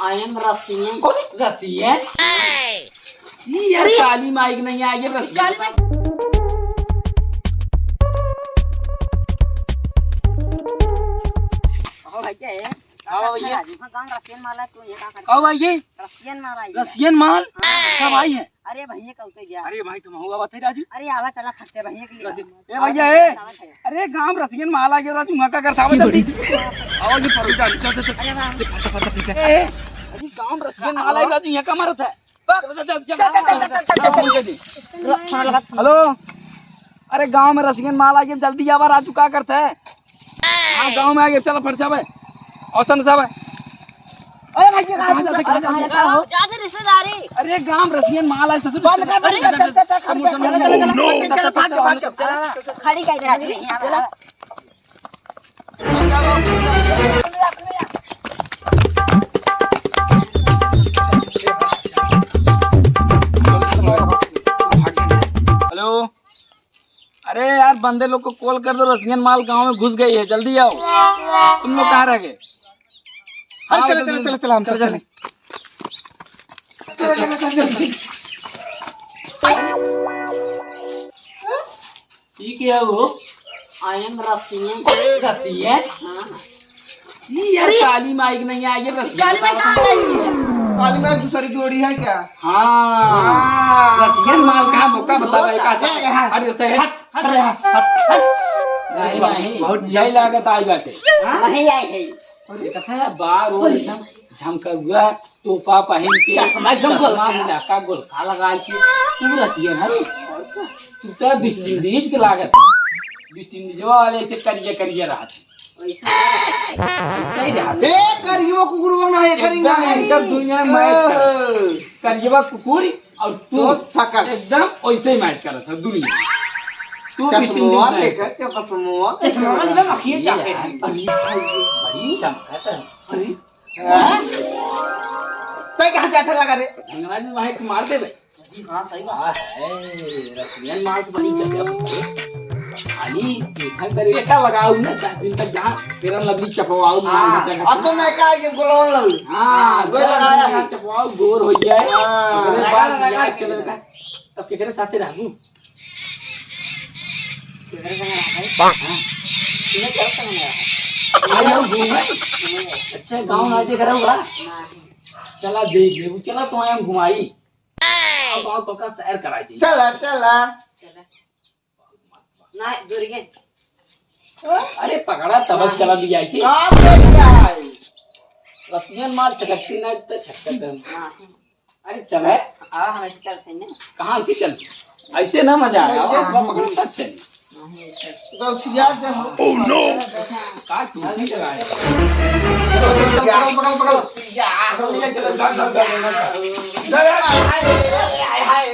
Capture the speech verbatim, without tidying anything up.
I am Russian। कौन? Russian? ई यार, अरे! काली माई के नहीं आगे, Russian। काली माई। ओ भैया, ए, हाँ भैया। राजू, हाँ, गाँव Russian माल है, तू ये का करता? कहो भाई, ये Russian माल आई है। Russian माल? हाँ। कब आई है? अरे भैया, कल तो गया। अरे भाई, तुम हुआ बात है राजू। अरे आवा, चला खर्चे भैया के लिए। Russian, ए भैया, ए। आवा, चला। अरे गाँव Russian माल आ गया राजू, वहाँ का करता, आवा जल्दी। आवा जी, परोटा, चल, चल, चल। अरे वाह। चल, फटा, फटा, पीछे। ए, अरे गाँव Russian माल आ गया राजू, यहाँ का मारत है? चल, चल, चल, चल, चल, चल, चल, चल, चल, चल। हेलो, अरे गाँव में Russian माल आ गया, जल्दी आवा राजू, का करता है? हाँ, गाँव में आ गया, चलो फट जावे। औसन सब है। अरे भाई, ये कहाँ से, कहाँ से, कहाँ से? जाते रिश्तेदारी। अरे गाँव Russian माल है, ससुर। बंद कर, बंद कर, चल, चल, चल, चल, चल, चल, चल, चल, चल, भाग, भाग, चल, चल। खड़ी कह दे, चल। हेलो, अरे यार, बंदे लोग को call कर दो, Russian माल गांव में घुस गई है, जल्दी आओ। तुम लोग कहाँ रह गए? अरे हाँ, चलो, चलो, चलो, चलो, हम चलो, चलो। चलो। चलो, चलो, चलो, चलो। ये क्या हो? I am Russian। Russian? हाँ। ये यार, अरे! काली माई के नहीं आगे, Russian काली माई बताओ। कहाँ आई है? काली माई दूसरी जोड़ी है क्या? हाँ। हाँ। Russian माल कहाँ, मौका बताओ, एक आध। ए, ए, हट। हट, हट, हट। हट, हट, हट। नहीं, नहीं, बहुत यही लागत आई बाटे। हाँ? वही आई है। अरे, कथा है, बार वो एकदम झमकौआ टोपा पहिन के, चश्मा एकदम चश्मा गोलका। मिला का गोलका लगा के, तू Russian है रे। तू तो West Indies के लागत है। West Indies वाले ऐसे करिया करिया रहत। वैसे ही रहत। ए, करियो कुकुरवा ना है, करिंगा एकदम, है। एकदम दुनिया में match करत। ओह। करियवा कुकुर और तू तो शकल। एकदम वैसे ही match करत है दुनिया। तू West Indies चश्मा match देखा, करत। चश्मा चश्मा एकदम अखिए चाटे है। अरे भाई, बड़ी चमकत है। अरे। हाँ? तै कहाँ जाते लगा रे? अंगना जी वहाँ एक मार दे बे। हाँ, सही बात। हाँ, है, Russian माल से बड़ी गजब है। खाली देखा करे, एका लगाऊ ना, दस दिन तक जहाँ Fair and Lovely चपवाऊ, माल हाँ, बचा अब तो नयका आइगे गुलाम लवी। हाँ, गोर लगाया है। चपवाऊ गोर हो जाए। हाँ। ओकरे बाद लगा, लगा, यार चले लगा। तब केकरे साथे रहबू? केकरे संगे रहबू? हाँ। केकरे संगे रहबू? आई हम घूमे। अच्छा, गाँव ना देख रहा हुआ? नहीं। चला देख लेबू, चला तो हम घुमाई। अब आओ तो का सैर कराई दी। चला, चला। चला। ना, दूर के। अरे पकड़ा तबक चला भी आई थी। का बोल रहा है? Russian माल छटकती ना तो छटकत है। हाँ। अरे चल है। हाँ, हम ऐसे चलते हैं ना। कहाँ ऐसे चलते? ऐसे ना मजा आया, हाँ। पकड़ा तब चली। तो छिया दे हो। Oh no! का टूटी लगा है? पकड़ो, पकड़ो, पकड़ो, पकड़ो। या। पकड़ लिया, चलो, चल, चल, चल, चल, चल। हाय, हाय, हाय।